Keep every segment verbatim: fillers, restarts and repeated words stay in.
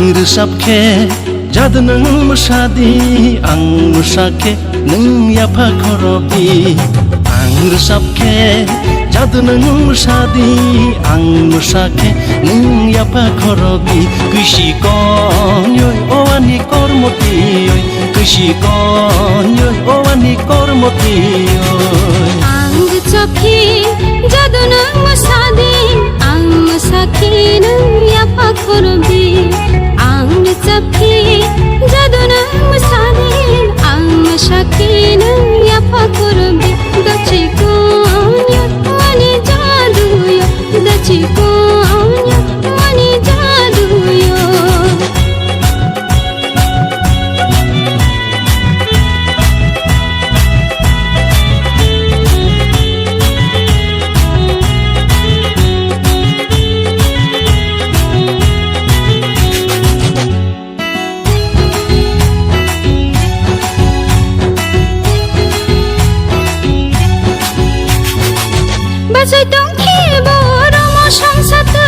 Rwchap khe jadu nwng mwsa di, ang mwsa khe nwng yapha khorop di. Ang rwchap khe jadu nwng mwsa di, ang mwsa khe nwng yapha khorop di. Kwisi konyoi o ani kormo tiyoi, kwisi konyoi o ani kormo tiyoi. Ang rwchap khe jadu nwng mwsa di, ang mwsa khe nwng yapha khorop di. Ang rwchap khe jadu nwng mwsa di, ang mwsa khe nwng yapha khorop di. Dachi konyoi o ani jadu yo, dachi konyoi o ani jadu yo. Bachai tong khe bo romo songsa twi,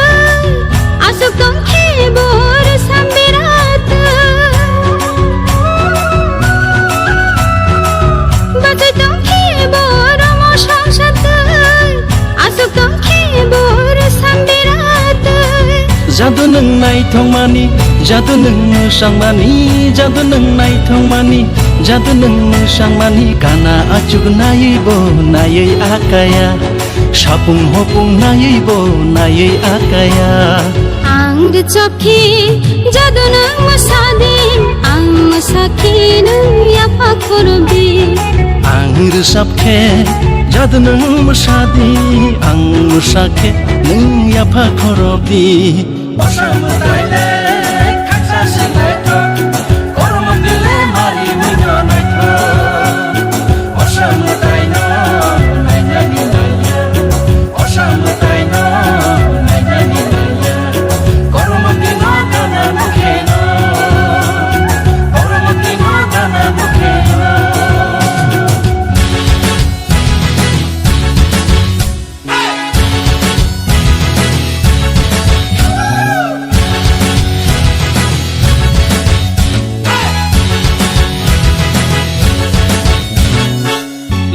aswk tong khe bo rwsam birat twi. Bachai tong khe bo romo songsa twi, aswk tong khe bo rwsam birat twi. Jadu nwng naithokmani, jadu nwng mwsangmani, jadu nwng naithokmani, jadu nwng mwsangmani, kana achuk naiwi bo naiwi akaya. Sapung hopung naiwi bo naiwi akaya. Ang rwchap khe jadu nwng mwsa di, ang mwsa khe nwng yapha khorop di. Ang rwchap khe jadu nwng mwsa di, ang mwsa khe nwng yapha khorop di. Osa mwtai le khaksa se naithok, kormo twi le mari mui no naithok. Osa mwtai no nainani naiya, osa mwtai no nainani naiya. Kormo twi no gana mukhe no, kormo twi no gana mukhe no.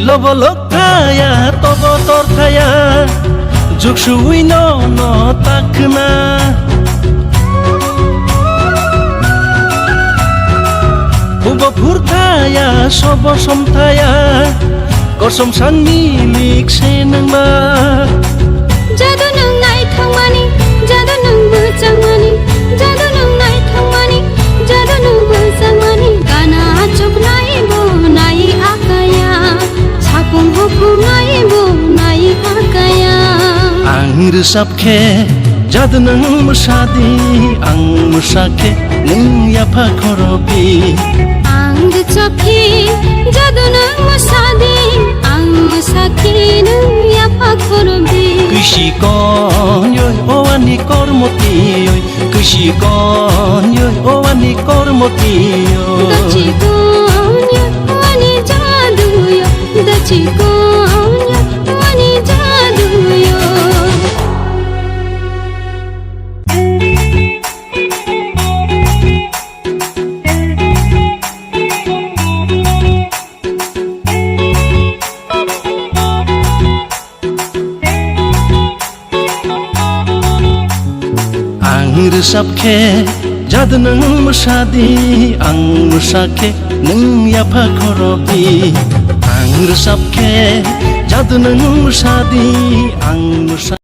Lobo lok thaya, tobo tor thaya, juk suwi no no takhna. Bubo phur thaya, sobo som thaya, kosom sangni lik se nangma. Jadu nwng naithokmani, jadu nwng bwchangmani, jadu nwng naithokmani, jadu nwng bwchangmani, gana achuk nai bo nai akaya, sapung hopung nai bo nai akaya. Ang rwchap khe jadu nwng mwsa di, ang mwsa khe nwng yapha khorop di. Ang rwchap khe jadu nwng mwsa di, ang mwsa khe nwng yapha khorop di. Kwisi konyoi o ani kormo tiyoi, kwisi konyoi o ani kormo tiyoi. Dachi konyoi o ani jadu yo, dachi konyoi o ani jadu yo. Ang rwchap khe jadu nwng mwsa di, ang mwsa khe nwng yapha khorop di. Ang rwchap khe jadu nwng mwsa di, ang mwsa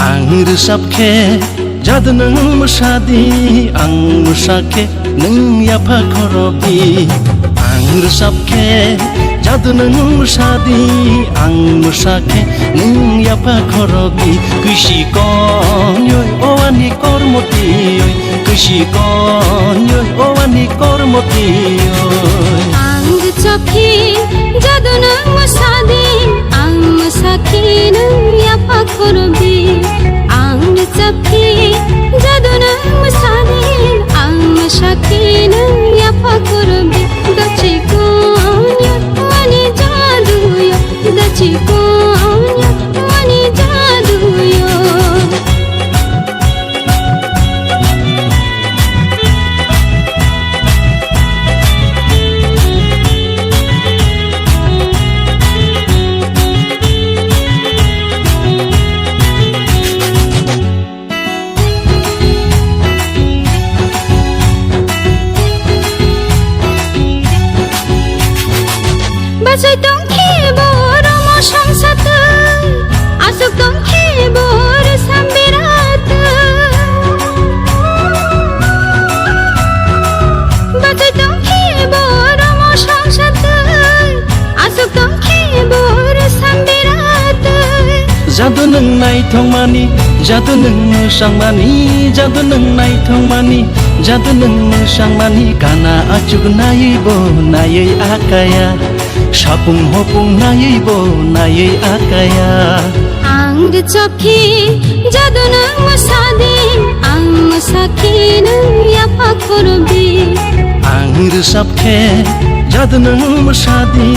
Ang rwchap khe jadu nwng mwsa di, ang mwsa khe nwng yapha khorop di. Ang rwchap khe jadu nwng mwsa di, ang mwsa khe nwng yapha khorop di. Kwisi konyoi o ani kormo tiyoi, kwisi konyoi o ani kormo tiyoi. Ang rwchap khe jadu nwng mwsa di, ang mwsa khe nwng yapha khorop di. Ang Nwng naithokmani, jadu nwng mwsangmani, jadu nwng naithokmani, jadu nwng mwsangmani, gana achuk naiwi bo naiwi akaya, sapung hopung naiwi bo naiwi akaya. Ang rwchapkhe jadu nwng mwsadi, ang mwsakhe nwng yapha khorokdi. Ang rwchapkhe jadu nwng mwsadi,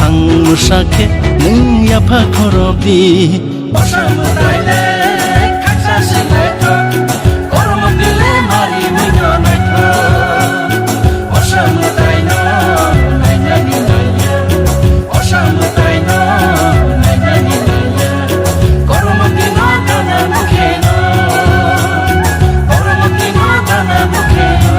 ang mwsakhe nwng yapha khorokdi. Osa mwtai le khaksa se naithok, kormo tile mari muino naithok. Osa mwtai no nainani naiya, osa mwtai no nainani naiya. Kormo tino dana mukhe no, kormo tino dana mukhe no.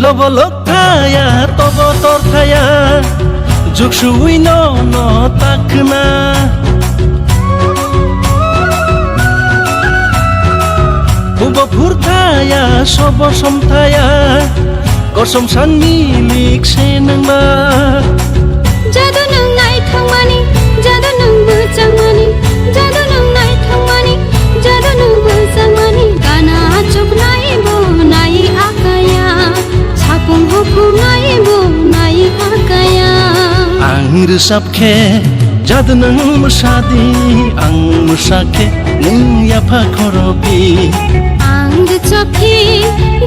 Lobo lok thaya, tobo tor thaya, juk suwi no no takna. Ubo phur thaya, sobo som thaya, kosom san milik se nangma. Jadu nwng naithokmani, jadu nwng mwchangmani, jadu nwng naithokmani, jadu nwng mwchangmani, gana achuk nai bo nai akaya, sapung hopung nai bo nai akaya. Ang rwchap khe jadu nwng mwsadi, ang mwsakhe nwng yapha khorokdi. Ang rwchapkhe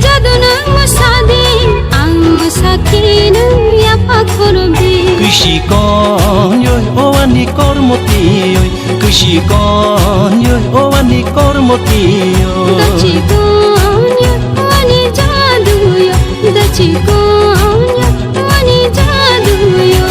jadu nwng mwsadi, ang mwsakhe nwng yapha khorokdi. Kwisi konyoi owani kormo tiyoi, kwisi konyoi owani kormo tiyoi. Dachi konyoi owani jadu yo, dachi konyoi owani jadu yo.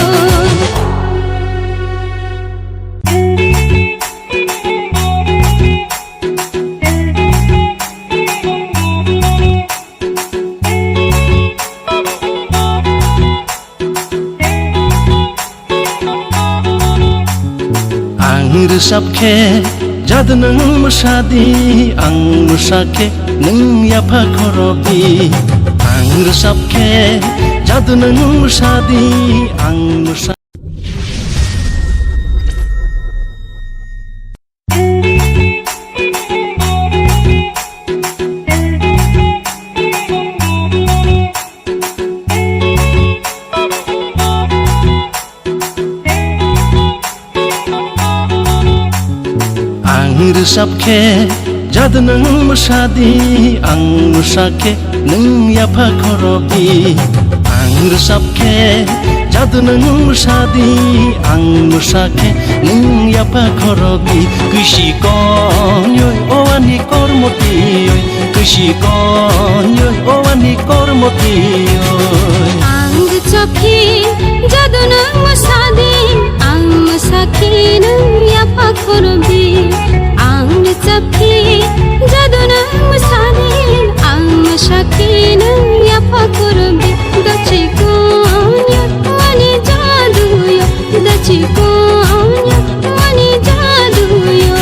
Ang rwchap khe jadu nwng mwsadi, ang mwsakhe nwng yapha khorokdi. Ang rwchap khe jadu nwng mwsadi, ang mwsa- Ang rwchap khe jadu nwng mwsadi, ang mwsakhe nwng yapha khorokdi. Ang rwchap khe jadu nwng mwsadi, ang mwsakhe nwng yapha khorokdi. Kwisi konyoi owani kormo tiyoi, kwisi konyoi owani kormo tiyoi. Ang rwchapkhe jadu nwng mwsadi, ang mwsakhe nwng yapha khorokdi. Ang rwchapkhe jadu nwng mwsadi, ang mwsakhe nwng yapha khorokdi. Dachi konyoi owani jadu yo, dachi konyoi owani jadu yo.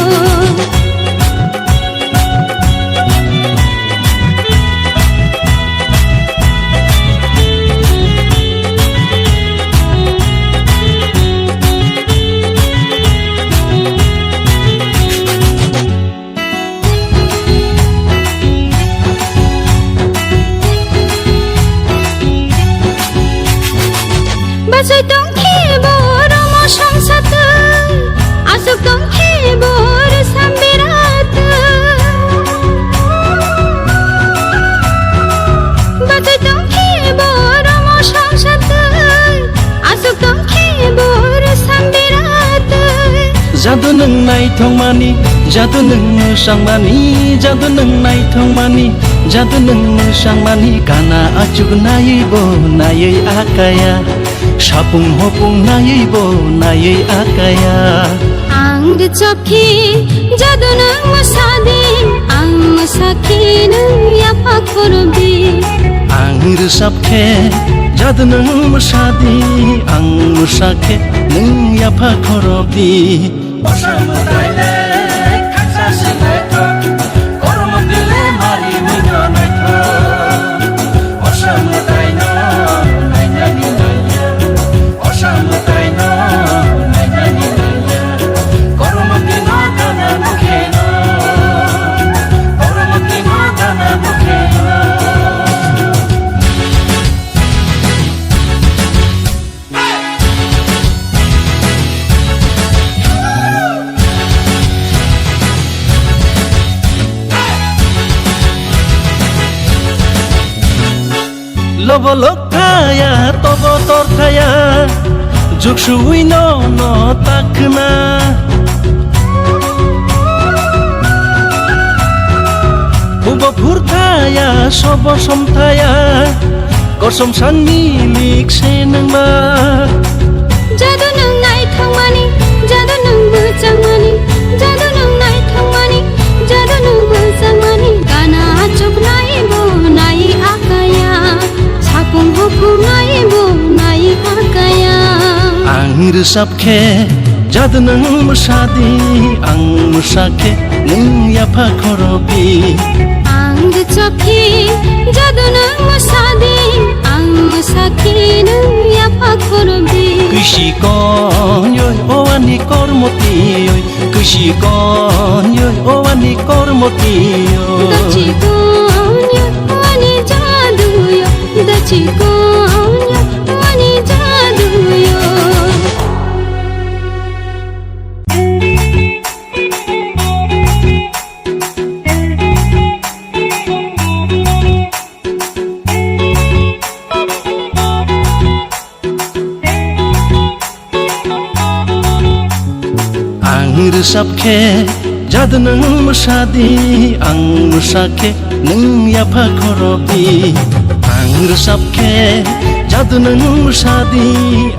Bachai tongkhe bo romo songsa twi, aswk tongkhe bo rwsam birat twi. Bachai tongkhe bo romo songsa twi, aswk tongkhe bo rwsam birat twi. Jadu nwng naithokmani, jadu nwng mwsangmani, jadu nwng naithokmani, jadu nwng mwsangmani, gana achuk naiwi bo naiwi akaya, sapung hopung naiwi bo naiwi akaya. Ang rwchapkhe jadu nwng mwsadi, ang mwsakhe nwng yapha khorokdi. Ang rwchapkhe jadu nwng mwsadi, ang mwsakhe nwng yapha khorokdi. Osa mwtai le khaksa se naithok, kormo twi le mari mino naithok. Osa mwtai no nainani naiya, osa mwtai no nainani naiya. Kormo twi no gana mukhe no, kormo twi no gana mukhe no. Lobo lok thaya, tobo tor thaya, juk suwi no no takna. Bubo phur thaya, sobo som thaya, kosom sangni lik se nangma. Jadu nwng naithokmani, jadu nwng bwchangmani, jadu nwng naithokmani, jadu nwng bwchangmani. Gana achuknai bo nai akaya, sapung huphunai bo nai akaya. Ang rwchap khe jadu nwng mwsadi, ang mwsa khe nwng yapha khorobi. Ang rwchap khe jadu nwng mwsadi, ang mwsa khe nwng yapha khorobi. Kwisi konyoi o ani kormoti oi, kwisi konyoi o ani kormoti oi. Dachi konyoi o ani jadu oi, dachi konyoi o ani jadu oi. Ang rwchap khe jadu nwng mwsadi, ang mwsa khe nwng yapha khorobi. Ang rwchap khe jadu nwng mwsadi,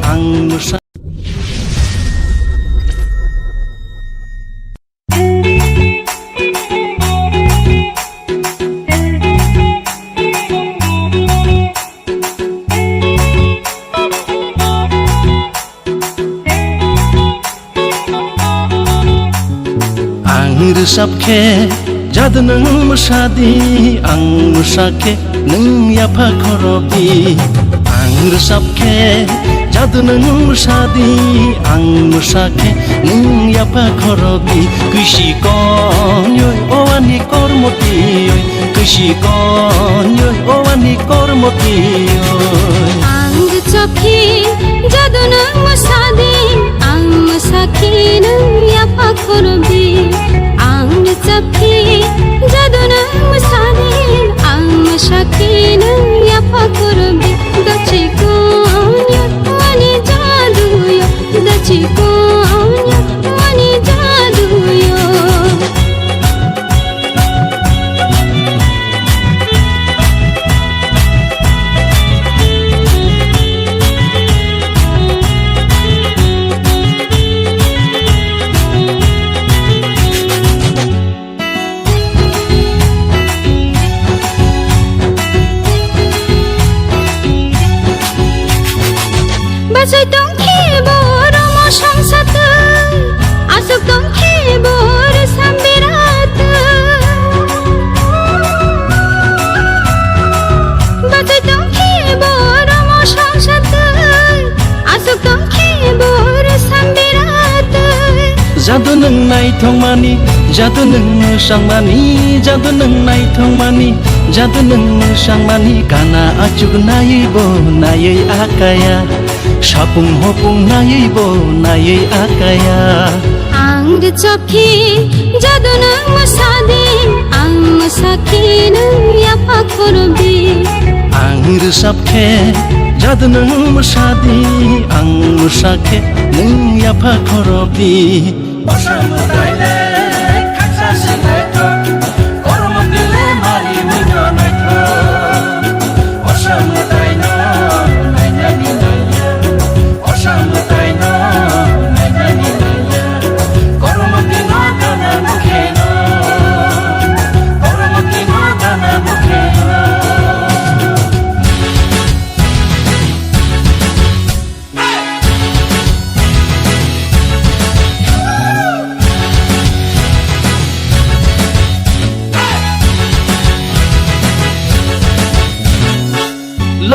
ang mwsa Ang rwchap khe jadu nwng mwsadi, ang mwsa khe nwng yapha khorobi. Ang rwchap khe jadu nwng mwsadi, ang mwsa khe nwng yapha khorobi. Kwisi konyoi o ani kormoti oi, kwisi konyoi o ani kormoti oi. Ang rwchap khe jadu nwng mwsadi, ang mwsa khe nwng yapha khorobi. Ang rwchap khe jadu nwng mwsadi, ang mwsa khe nwng yapha khorobi. Dachi konyoi o ani jadu oi, dachi konyoi o ani jadu oi. Bachai tong khe bo romo songsa twi, aswk tong khe bo rwsam birat twi. Bachai tong khe bo romo songsa twi, aswk tong khe bo rwsam birat twi. Jadu nwng naithokmani, jadu nwng mwsangmani, jadu nwng naithokmani, jadu nwng mwsangmani, gana achuk naiwi bo naiwi akaya, sapung hopung naiwi bo naiwi akaya. Ang rwchap khe jadu nwng mwsadi, ang mwsa khe nwng yapha khorobi. Ang rwchap khe jadu nwng mwsadi, ang mwsa khe nwng yapha khorobi. Osa mwtai le khaksa se naithok, kormo twi le mari mino naithok. Osa mwtai no nainani naiya, osa mwtai no nainani naiya. Kormo twi no gana mukhe no, kormo twi no gana mukhe no.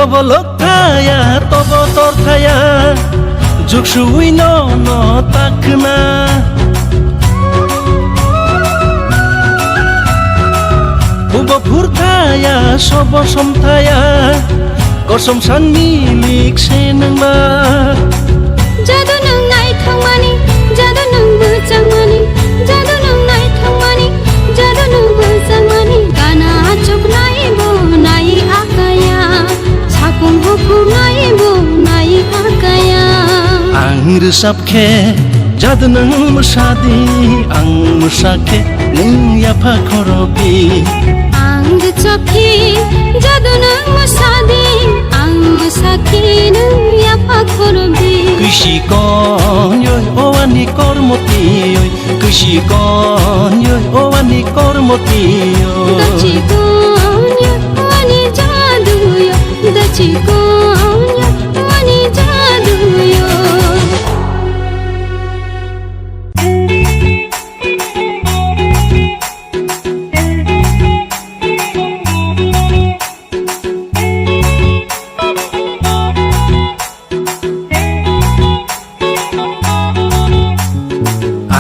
Tobo lok thaya, tobo tor thaya, juk suwi no no takna. Ubo phur thaya, sobo som thaya, kosom san milik se nangma. Jadu nwng naithokmani, jadu nwng bwchangmani, jadu nwng naithokmani, jadu nwng bwchangmani, gana achuk naibo nai akaya, sapung hopung naibo nai akaya. Ang rwchap khe jadu nwng mwsadi, ang mwsa khe nwng yapha khoropi. Ang rwchap khe jadu nwng mwsadi, ang mwsa khe nwng yapha khoropi. Kwisi konyoi o ani kormoti oi, kwisi konyoi o ani kormoti oi. Dachi konyoi o ani jadu oi, dachi konyoi o ani jadu oi.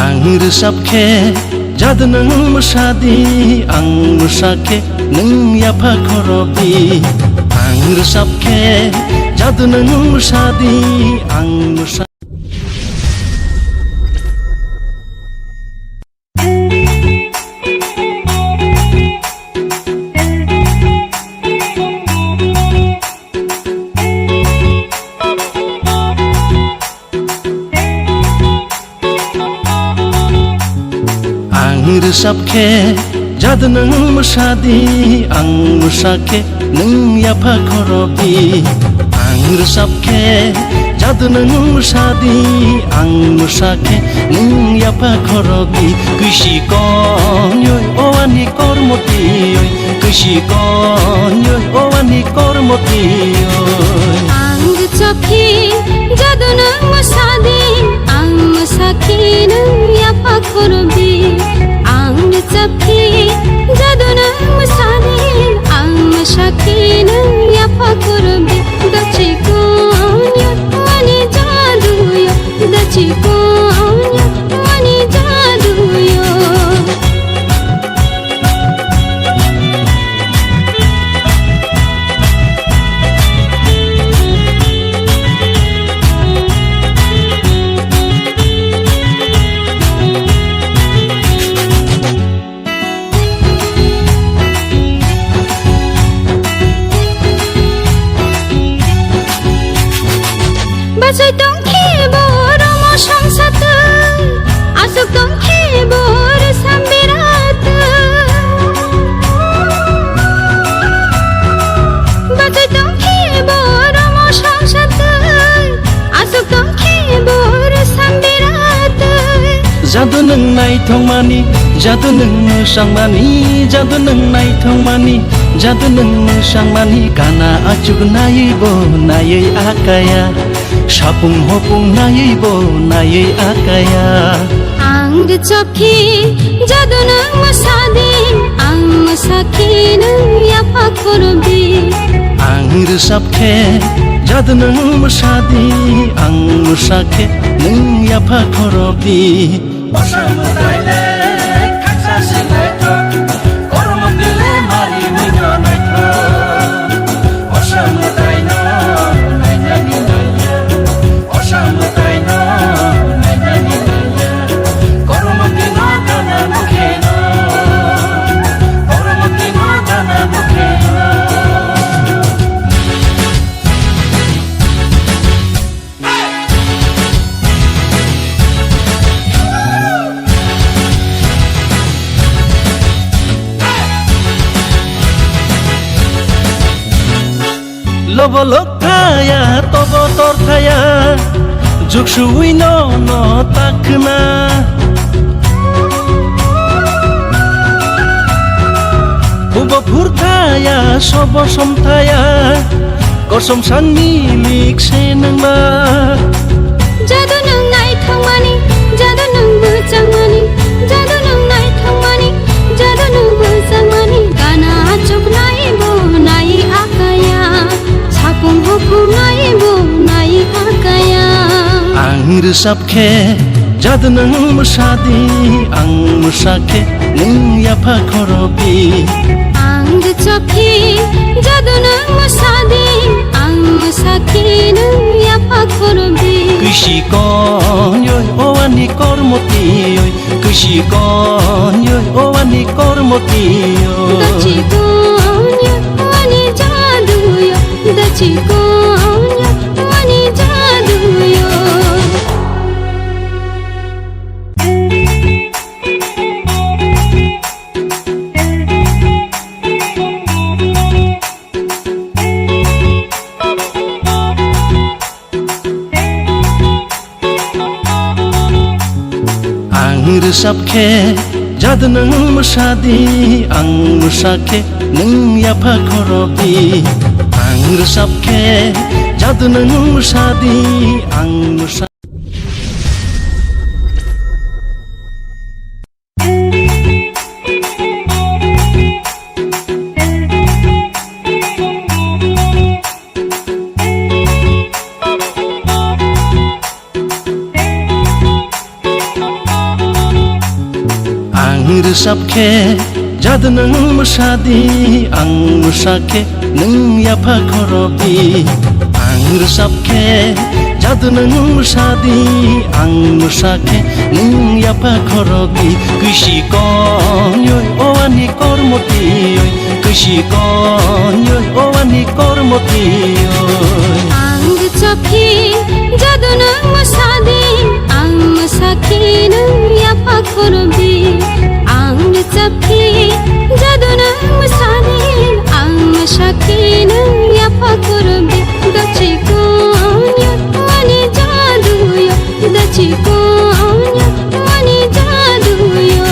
Ang rwchap khe jadu nwng mwsadi, ang mwsa khe nwng yapha khoropi. Ang rwchap khe jadu nwng mwsadi, ang mwsa Ang rwchap khe jadu nwng mwsadi, ang mwsa khe nwng yapha khoropi. Ang rwchap khe jadu nwng mwsadi, ang mwsa khe nwng yapha khoropi. Kwisi konyoi o ani kormoti oi, kwisi konyoi o ani kormoti oi. Ang rwchap khe jadu nwng mwsadi, ang mwsa khe nwng yapha khoropi. Ang rwchap khe jadu nwng mwsadi, ang mwsa khe nwng yapha khoropi. Dachi konyoi o ani jadu oi, dachi konyoi o ani jadu oi. Bachai tongkhe bo romo songsa twi, aswk tongkhe bo rwsam birat twi. Bachai tongkhe bo romo songsa twi, aswk tongkhe bo rwsam birat twi. Jadu nwng naithokmani, jadu nwng mwsangmani, jadu nwng naithokmani, jadu nwng mwsangmani, gana achuk naiwi bo naiwi akaya, sapung hopung naiwi bo naiwi akaya. Ang rwchap khe jadu nwng mwsadi, ang mwsa khe nwng yapha khoropi. Ang rwchap khe jadu nwng mwsadi, ang mwsa khe nwng yapha khoropi. Osa mwtai le khaksa se naithok, kormo twi le mari mino naithok. Osa mwtai no nainani naiya, osa mwtai no nainani naiya. Kormo twi no gana bukhe no, kormo twi no gana bukhe no. Lobo lok thaya, tobo tor thaya, juk suwi no no takna. Ubo phur thaya, sobo som thaya, kosom san milik se nangma. Jadu nwng naithokmani, jadu nwng bwchangmani, jadu nwng naithokmani, jadu nwng bwchangmani, gana achuk naibo nai akaya, sak Ang rwchap khe jadu nwng mwsa di, ang mwsa khe nwng yapha khorokdi. Ang rwchap khe jadu nwng mwsa di, ang mwsa khe nwng yapha khorokdi. Kwisi konyoi o ani kormo tiyoi, kwisi konyoi o ani kormo tiyoi. Dachi konyoi o ani jaduyo, dachi konyoi o ani jaduyo. Ang rwchap khe jadu nwng mwsa di, ang mwsa khe nwng yapha khorokdi. Ang rwchap khe jadu nwng mwsa di, ang mwsa. Ang rwchap khe jadu nwng mwsa di, ang mwsa khe nwng yapha khorokdi. Ang rwchap khe jadu nwng mwsa di, ang mwsa khe nwng yapha khorokdi. Kwisi konyoi o ani kormo tiyoi, kwisi konyoi o ani kormo tiyoi. Ang rwchap khe jadu nwng mwsa di, ang mwsa khe nwng yapha khorokdi. Ang rwchap khe jadu nwng mwsa di, ang mwsa khe nwng yapha khorokdi. Dachi konyoi o ani jaduyo, dachi konyoi o ani jaduyo.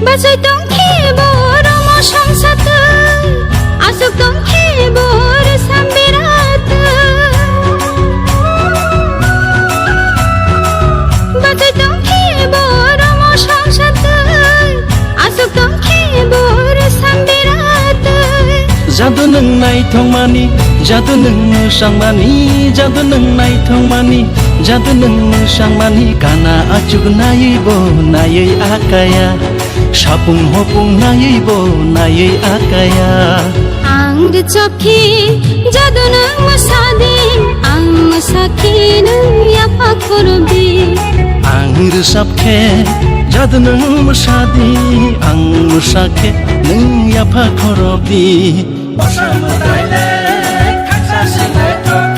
Bachai tong khe bo romo songsa twi, aswk tong khe bo rwsam birat twi. Bachai tong khe bo romo songsa twi, aswk tong khe bo rwsam birat twi. Jadu nwng naithokmani, jadu nwng mwsangmani, jadu nwng naithokmani, jadu nwng mwsangmani, gana achuk naiwi bo naiwi akaya, sapung hopung naiwi bo naiwi akaya. Ang rwchap khe jadu nwng mwsa di, ang mwsa khe nwng yapha khorokdi. Ang rwchap khe jadu nwng mwsa di, ang mwsa khe nwng yapha khorokdi. Osa mwtai le khaksa se naithok,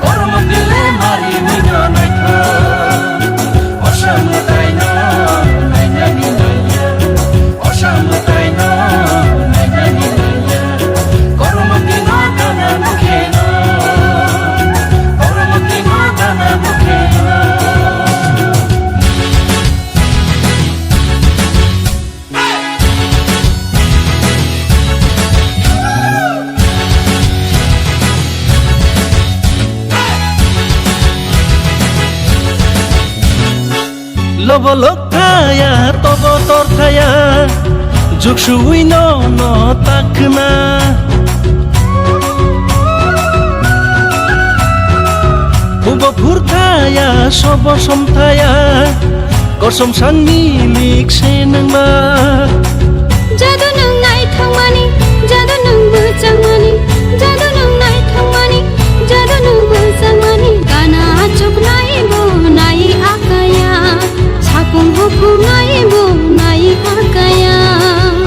kormo twi le mari mui no naithok. Osa mwtai no nainani naiya, osa mwtai no nainani naiya. Kormo twi no gana mukhe no, kormo twi no gana mukhe no. Lobo lok thaya, tobo tor thaya, juk suwi no no takhna. Ubo phur thaya, sobo som thaya, kosom sangni lik se nangma. Jadu nwng naithokmani, jadu nwng bwchangmani, jadu nwng naithokmani, jadu nwng bwchangmani, gana achuk nai bo nai akaya, sapung hopung nai bo nai akaya.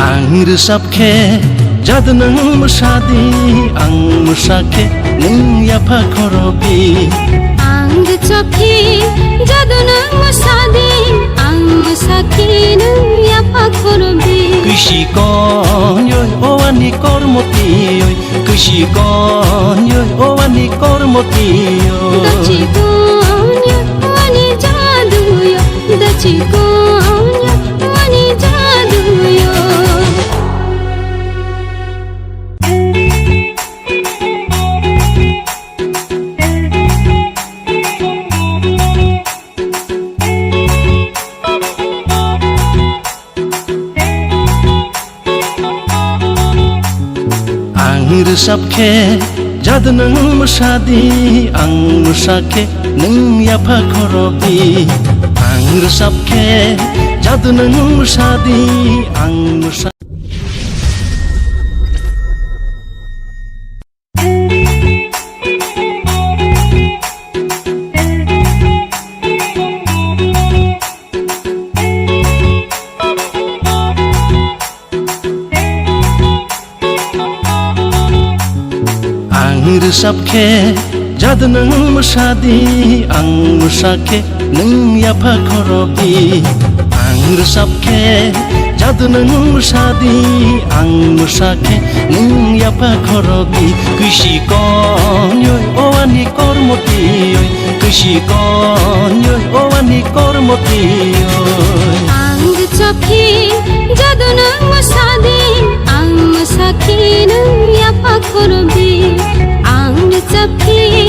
Ang rwchap khe jadu nwng mwsa di, ang mwsa khe nwng yapha khorokdi. Ang rwchap khe jadu nwng mwsa di, ang mwsa khe nwng yapha khorokdi. Kwisi konyoi o ani kormo tiyoi, kwisi konyoi o ani kormo tiyoi. Dachi konyoi o ani jaduyo, dachi konyoi o ani jaduyo. Ang rwchap khe jadu nwng mwsa di, ang mwsa khe nwng yapha khorok di. Ang rwchap khe jadu nwng mwsa di, ang mwsa. Ang rwchap khe jadu nwng mwsa di, ang mwsa khe nwng yapha khorok di. Ang rwchap khe jadu nwng mwsa di, ang mwsa khe nwng yapha khorok di. Kwisi konyoi o ani kormo tiyoi, kwisi konyoi o ani kormo tiyoi. Ang rwchap khe jadu nwng mwsa di, ang mwsa khe nwng yapha khorok di. Ang rwchap khe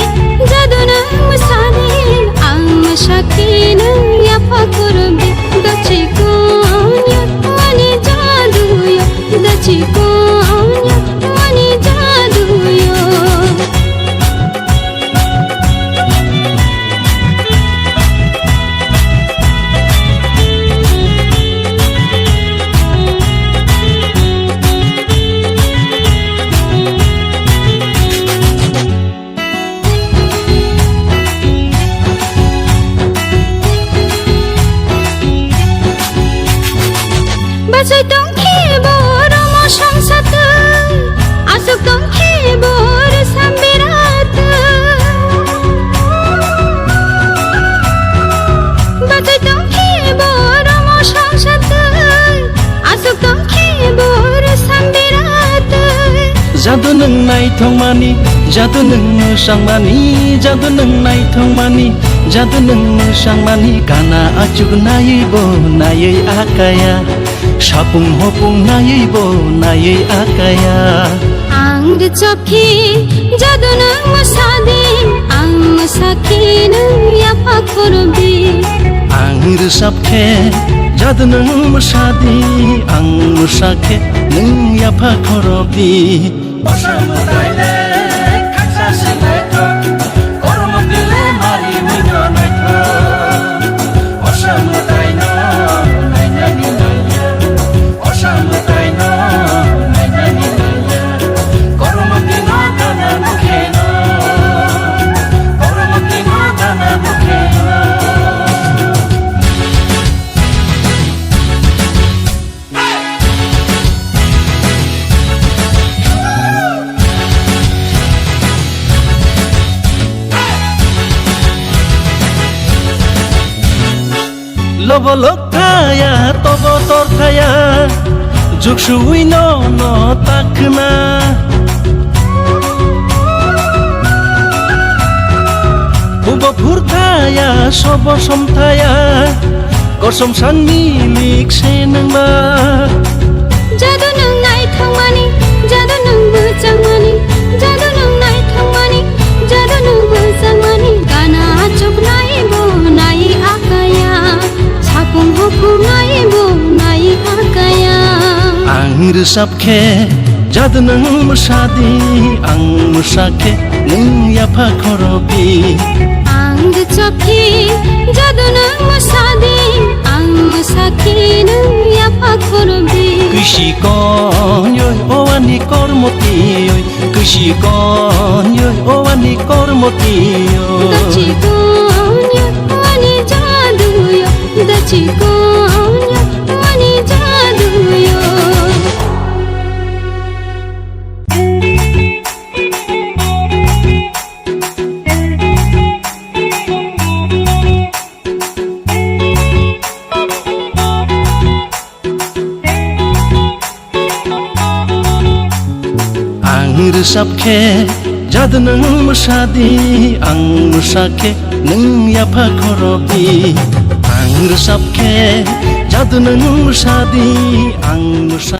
jadu nwng mwsa di, ang mwsa khe nwng yapha khorok di. Dachi konyoi o ani jadu yo, dachi konyoi o ani jadu yo. Bachai tong khe bo romo songsa twi, aswk tong khe bo rwsam birat twi. Bachai tong khe bo romo songsa twi, aswk tong khe bo rwsam birat twi. Jadu nwng naithokmani, jadu nwng mwsangmani, jadu nwng naithokmani, jadu nwng mwsangmani, gana achuk naiwi bo naiwi akaya, sapung hopung naiwi bo naiwi akaya. Ang rwchap khe jadu nwng mwsa di, ang mwsa khe nwng yapha khorok di. Ang rwchap khe jadu nwng mwsa di, ang mwsa khe nwng yapha khorok di. Osa mwtai le khaksa se naithok, kormo twi le mari mino naithok. Osa mwtai no nainani naiya, osa mwtai no nainani naiya. Kormo twi no gana bukhe no, kormo twi no gana bukhe no. Lobo lok thaya, tobo tor thaya, juk suwi no no takhna. Bubo phur thaya, sobo som thaya, kosom san milik se nangma. Jadu nwng naithokmani, jadu nwng bwchangmani, jadu nwng naithokmani, jadu nwng bwchangmani, gana achuk nai bo nai akaya, sapung hopung nai bo nai akaya. Ang rwchap khe jadu nwng mwsa di, ang mwsa khe nwng yapha khorok di. Ang rwchap khe jadu nwng mwsa di, ang mwsa khe nwng yapha khorok di. Kwisi konyoi o ani kormo tiyoi, kwisi konyoi o ani kormo tiyoi. Dachi konyoi o ani jadu yo, dachi konyoi o ani jadu yo. Ang rwchap khe jadu nwng mwsa di, ang mwsa khe nwng yapha khorok di. Ang rwchap khe jadu nwng mwsa di, ang mwsa.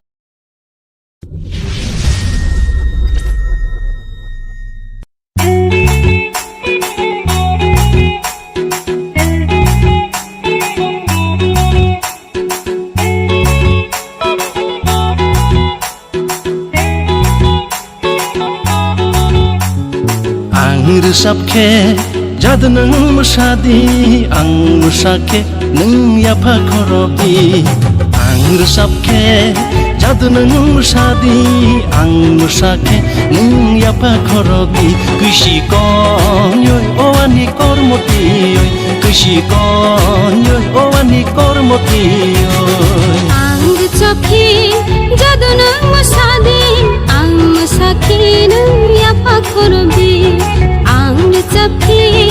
Ang rwchap khe jadu nwng mwsa di, ang mwsa khe nwng yapha khorok di. Ang rwchap khe jadu nwng mwsa di, ang mwsa khe nwng yapha khorok di. Kwisi konyoi o ani kormo tiyoi, kwisi konyoi o ani kormo tiyoi. Ang rwchap khe jadu nwng mwsa di, ang mwsa khe nwng yapha khorok di. Ang rwchap khe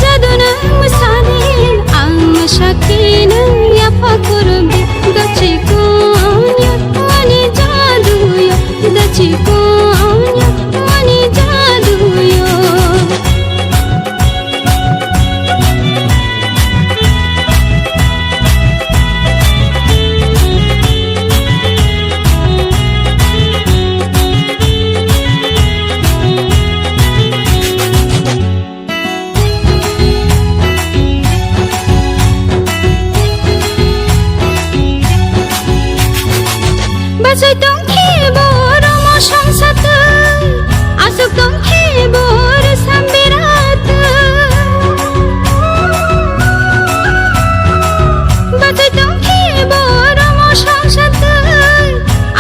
jadu nwng mwsa di, ang mwsa khe nwng yapha khorok di. Dachi konyoi o ani jadu yo, dachi konyoi o ani jadu yo. Bachai tong khe bo romo songsa twi, aswk tong khe bo rwsam bera twi. Bachai tong khe bo romo songsa twi,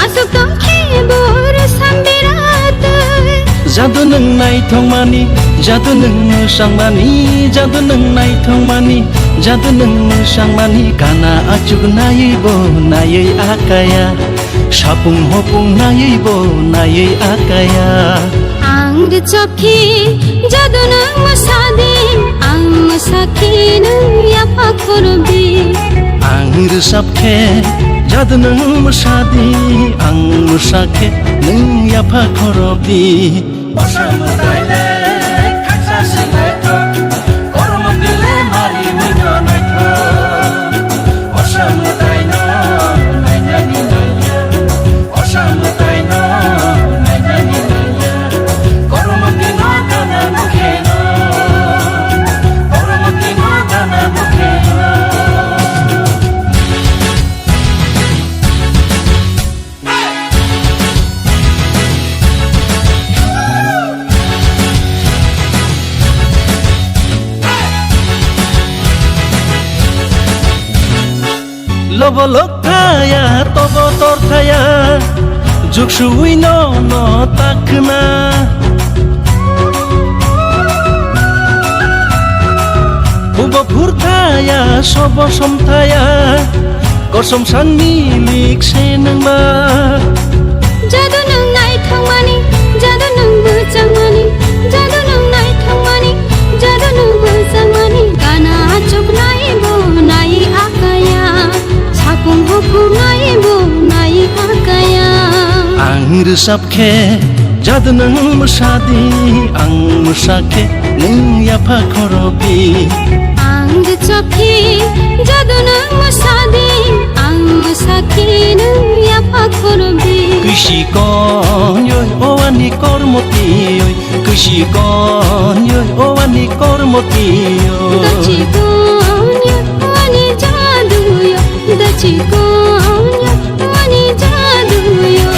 aswk tong khe bo rwsam bera twi. Jadu nwng naithokmani, jadu nwng mwsangmani, jadu nwng naithokmani, jadu nwng mwsangmani, gana achuk naiwi bo naiwi akaya. Sapung hopung naiwi bo naiwi akaya. Ang rwchap khe jadu nwng mwsa di, ang mwsa khe nwng yapha khorok di. Ang rwchap khe jadu nwng mwsa di, ang mwsa khe nwng yapha khorok di. Lobo lok thaya, tobo tor thaya, juk suwi no no takhna. Bubo phur thaya, sobo som thaya, kosom sangni lik se nangma. Jadu nwng naithokmani, jadu nwng bwchangmani, jadu nwng naithokmani, jadu nwng bwchangmani, gana achuk naiwi bo naiwi akaya, sapung hopung naiwi bo naiwi akaya. Ang rwchap khe jadu nwng mwsa di, ang mwsa khe nwng yapha khorok di. Ang rwchap khe jadu nwng mwsa di, ang mwsa khe nwng yapha khorok di. Kwisi konyoi o ani kormo tiyoi, kwisi konyoi o ani kormo tiyoi. Dachi konyoi o ani jadu yo, dachi konyoi o ani jadu yo.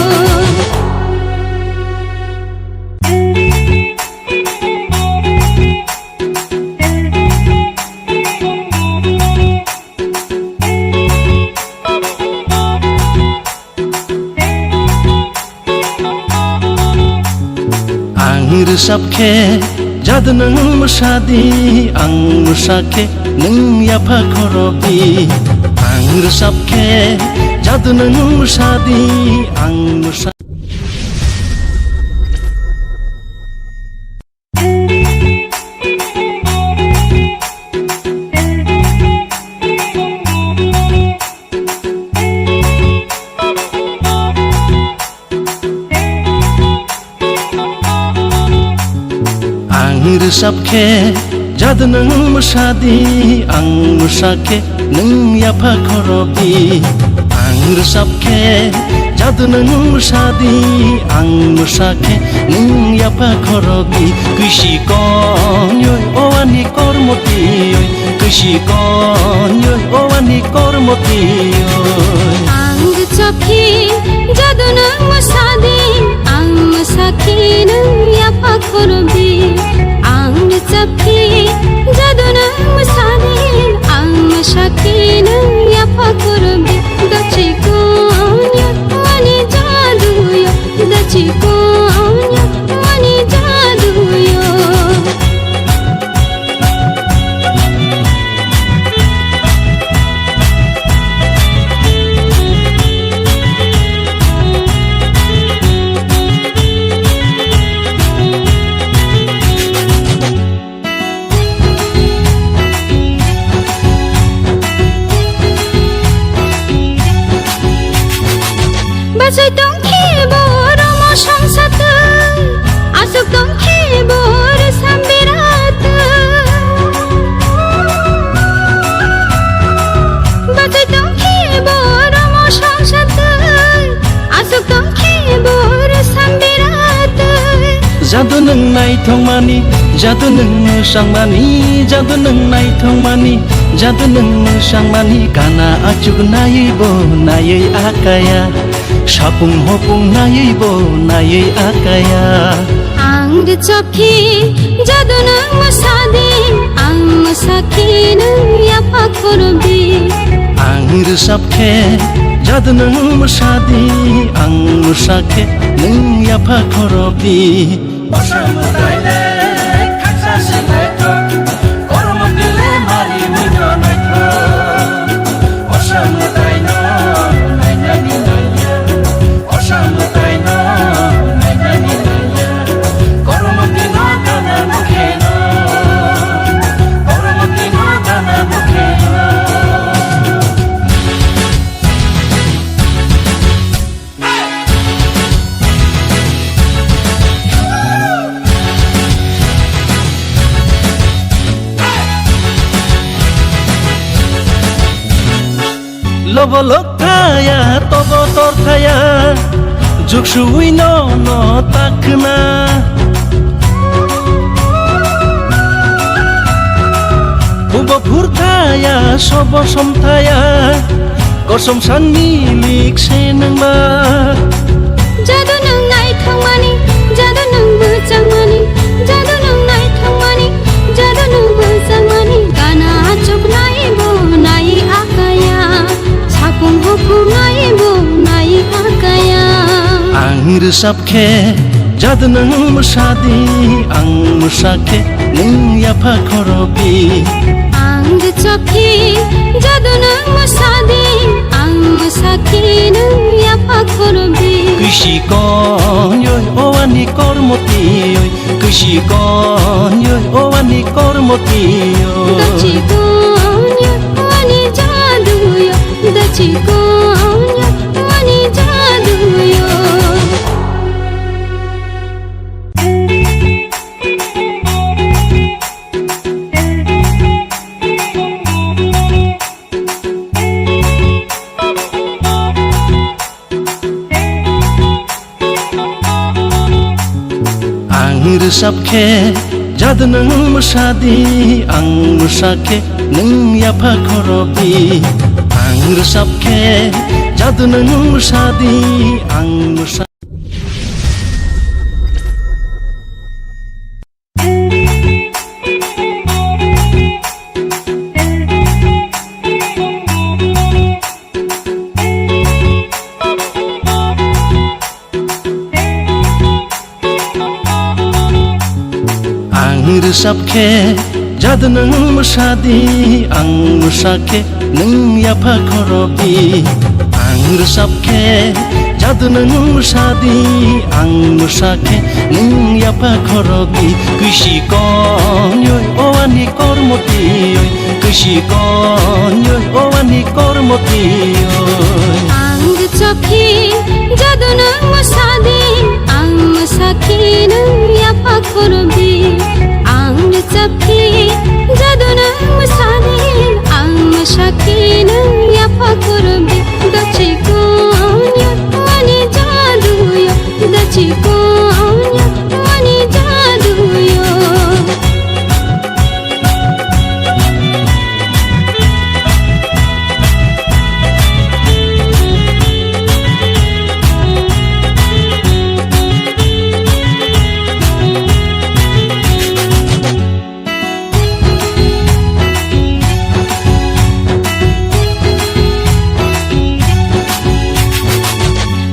Ang rwchap khe jadu nwng mwsa di, ang mwsa khe nwng yapha khorok di. Ang rwchap khe jadu nwng mwsa di, ang mwsa. Ang rwchap khe jadu nwng mwsa di, ang mwsa khe nwng yapha khorok di. Ang rwchap khe jadu nwng mwsa di, ang mwsa khe nwng yapha khorok di. Kwisi konyoi o ani kormo tiyoi, kwisi konyoi o ani kormo tiyoi. Ang rwchap khe jadu nwng mwsa di, ang mwsa khe nwng yapha khorok di. Ang Jadu nwng naithokmani, jadu nwng mwsangmani, jadu nwng naithokmani, jadu nwng mwsangmani, gana achuk naiwi bo naiwi akaya, sapung hopung naiwi bo naiwi akaya. Ang rwchapkhe jadu nwng mwsadi, ang mwsakhe nwng yapha khorokdi. Ang rwchapkhe jadu nwng mwsadi, ang mwsakhe nwng yapha khorokdi. Osa mwtai le khaksa se naithok, kormo tile mari muino naithok. Osa mwtai no nainani naiya, osa mwtai no nainani naiya. Kormo tino gana mukhe no, kormo tino gana mukhe no. Lobo lok thaya, tobo tor thaya, juk suwi no no takna. Ubo phur thaya, sobo som thaya, kosom san milik se nangma. Jadu nwng naithokmani, jadu nwng bwchangmani, jadu nwng naithokmani, jadu nwng bwchangmani, gana achuk nai bo nai akaya, sapung hopung nai bo nai akaya. Ang rwchap khe jadu nwng mwsadi, ang mwsakhe nwng yapha khorokdi. Ang rwchapkhe jadu nwng mwsadi, ang mwsakhe nwng yapha khorokdi. Kwisi konyoi owani kormoti oi, kwisi konyoi owani kormoti oi. Dachi konyoi owani jadu oi, dachi konyoi owani jadu oi. Ang rwchap khe jadu nwng mwsadi, ang mwsakhe nwng yapha khorokdi. Ang rwchap khe jadu nwng mwsadi, ang mwsa Ang rwchap khe jadu nwng mwsadi, ang mwsakhe nwng yapha khorokdi. Ang rwchap khe jadu nwng mwsadi, ang mwsakhe nwng yapha khorokdi. Kwisi konyoi owani kormoti oi, kwisi konyoi owani kormoti oi. Ang rwchapkhe jadu nwng mwsadi, ang mwsakhe nwng yapha khorokdi. Ang rwchapkhe jadu nwng mwsadi, ang mwsakhe nwng yapha khorokdi. Dachi konyoi owani jadu oi, dachi konyoi owani jadu oi.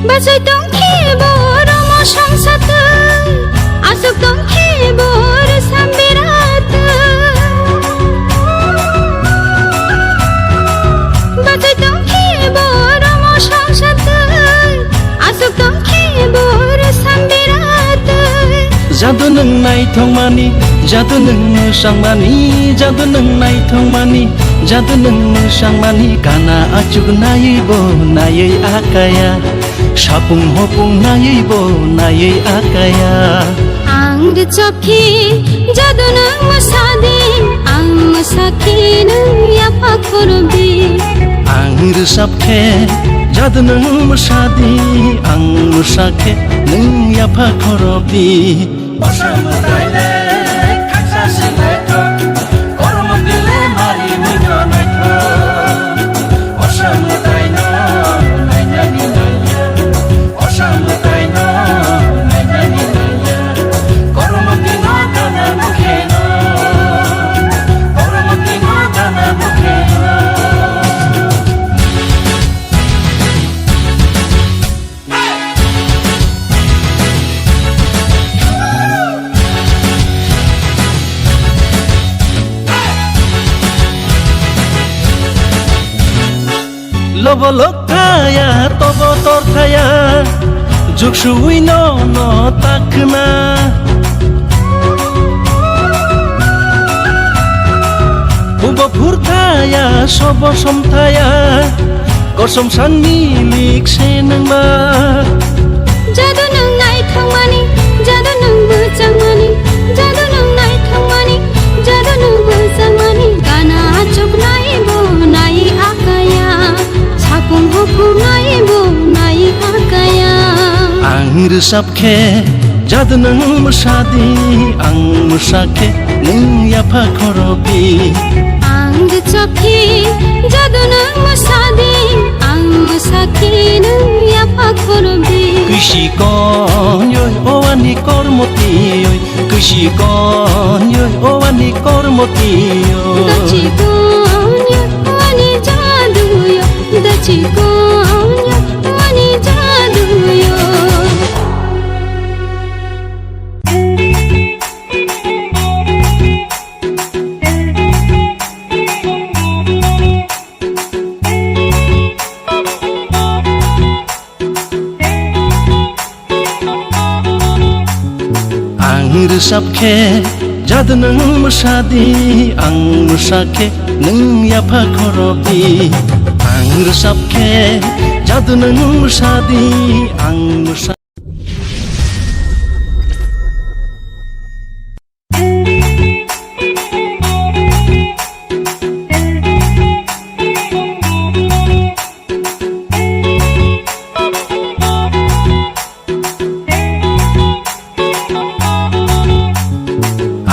Bachai tongkhe bo romo songsa twi, aswk tongkhe bo rwsam birat twi. Bachai tongkhe bo romo songsa twi, aswk tongkhe bo rwsam birat twi. Jadu nwng naithokmani, jadu nwng mwsangmani, jadu nwng naithokmani, jadu nwng mwsangmani, gana achuk naiwi bo naiwi akaya. Sapung hopung naiwi bo naiwi akaya. Ang rwchapkhe jadu nwng mwsadi, ang mwsakhe nwng yapha khorokdi. Ang rwchapkhe jadu nwng mwsadi, ang mwsakhe nwng yapha khorokdi. Osa mwtai le khaksa se naithok, kormo twi le mari muino naithok. Osa mwtai no nainani naiya, osa mwtai no nainani naiya. Kormo twi no gana mukhe no, kormo twi no gana mukhe no. Lobo lok thaya, tobo tor thaya, juk suwi no no takna. Ubo phur thaya, sobo som thaya, kosom sanni lik se nangma. Jadu nwng naithokmani, jadu nwng mwchangmani, jadu nwng naithokmani, jadu nwng mwchangmani. Gana achuknai bo nai akaya, sapung hukunai bo nai akaya. Ang rwchap khe jadu nwng mwsa di, ang mwsa khe nwng yapha khorok di. Ang rwchap khe jadu nwng mwsa di, ang mwsa khe nwng yapha khorok di. Kwisi konyoi o ani kormo tiyoi, kwisi konyoi o ani kormo tiyoi. Dachi konyoi o ani jadu yo, dachi konyoi o ani jadu yo. Ang rwchap khe jadu nwng mwsa di, ang mwsa khe nwng yapha khorok di. Ang rwchap khe jadu nwng mwsa di, ang mwsa.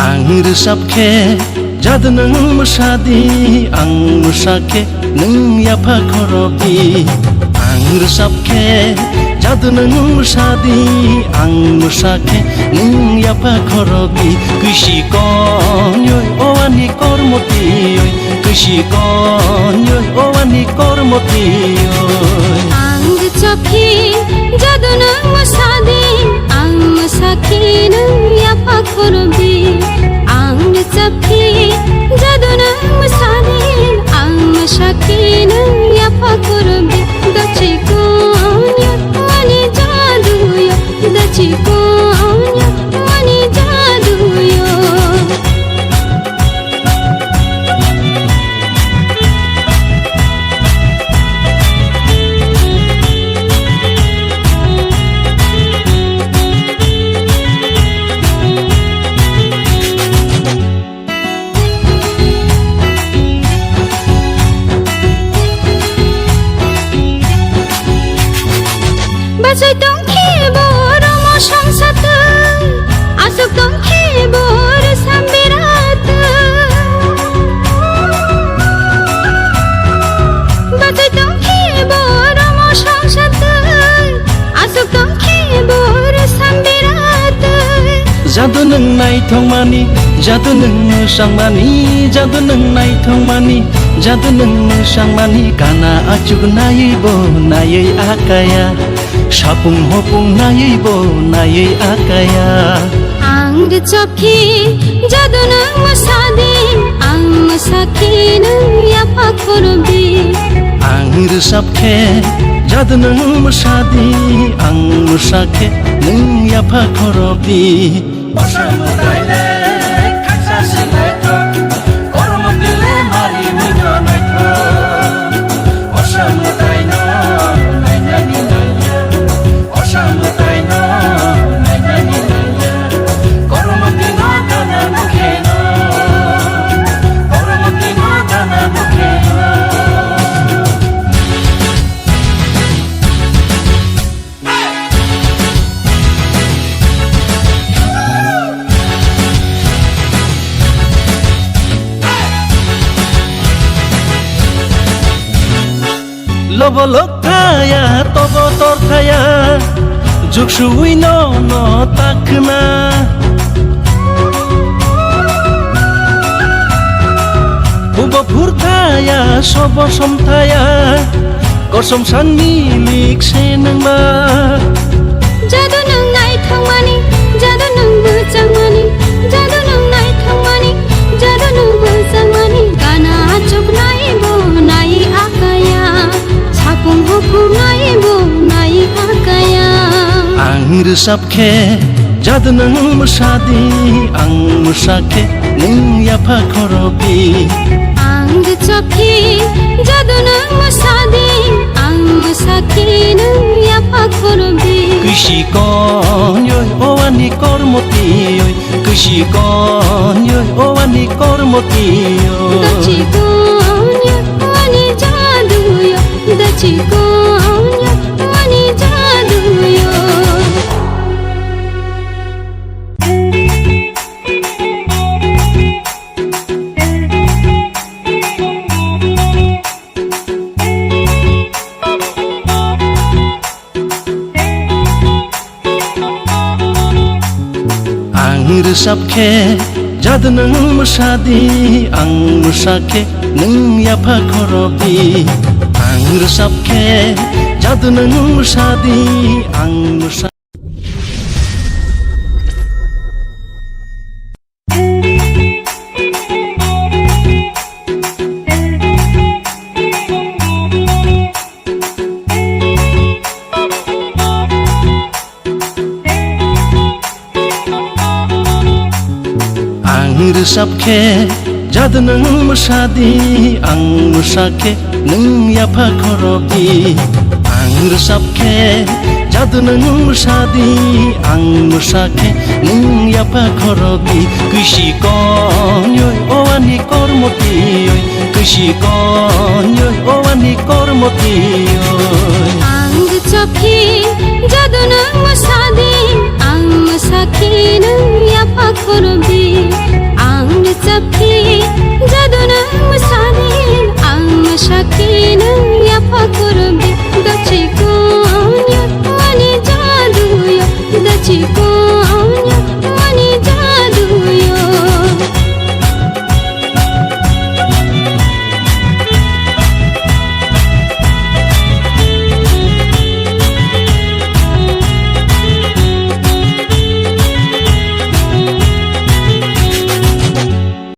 Ang rwchap khe jadu nwng mwsa di, ang mwsa khe nwng yapha khorok di. Ang rwchap khe jadu nwng mwsa di, ang mwsa khe nwng yapha khorok di. Kwisi konyoi o ani kormo tiyoi, kwisi konyoi o ani kormo tiyoi. Ang rwchap khe jadu nwng mwsa di, ang mwsa khe nwng yapha khorok di. Ang rwchap khe jadu nwng mwsa di, ang mwsa khe nwng yapha khorok di. Dachi konyoi o ani jadu yo, dachi konyoi o ani jadu yo. Bachai tongkhe bo romo songsa twi, aswk tongkhe bo rwsam birat twi. Bachai tongkhe bo romo songsa twi, aswk tongkhe bo rwsam birat twi. Jadu nwng naithokmani, jadu nwng mwsangmani, jadu nwng naithokmani, jadu nwng mwsangmani, kana achuk naiwi bo naiwi akaya, sapung hopung naiwi bo naiwi akaya. Ang rwchap khe jadu nwng mwsa di, ang mwsa khe nwng yapha khorok di. Ang rwchap khe jadu nwng mwsa di, ang mwsa khe nwng yapha khorok di. Osa mwtai le khaksa se naithok, kormo twi le mari muino naithok. Osa mwtai no nainani naiya, osa mwtai no nainani naiya. Kormo twi no gana mukhe no, kormo twi no gana mukhe no. Tobo lok thaya, tobo tor thaya, juk suwi no no takna. Ubo phur thaya, sobo som thaya, kosom san milik se nangma. Jadu nwng naithokmani, jadu nwng bwchangmani, jadu nwng naithokmani, jadu nwng bwchangmani, gana achuknai bo nai akaya, sapung huphunai bo nai akaya. Ang rwchap khe jadu nwng mwsadi, ang mwsa khe nwng yapha khorobi. Ang rwchap khe jadu nwng mwsadi, ang bwsa khe nwng yapha khorobi. Kwisi konyoi o ani kormoti oi, kwisi konyoi o ani kormoti oi. Dachi konyoi o ani jadu oi, dachi konyoi o ani jadu oi. Ang rwchap khe jadu nwng mwsadi, ang mwsa khe nwng yapha khorobi. Ang rwchap khe jadu nwng mwsadi, ang mwsa Ang rwchap khe jadu nwng mwsadi, ang mwsa khe nwng yapha khorobi. Ang rwchap khe jadu nwng mwsadi, ang mwsa khe nwng yapha khorobi. Kwisi konyoi o ani kormoti oi, kwisi konyoi o ani kormoti oi. Ang rwchap khe jadu nwng mwsadi, ang mwsa khe nwng yapha khorobi.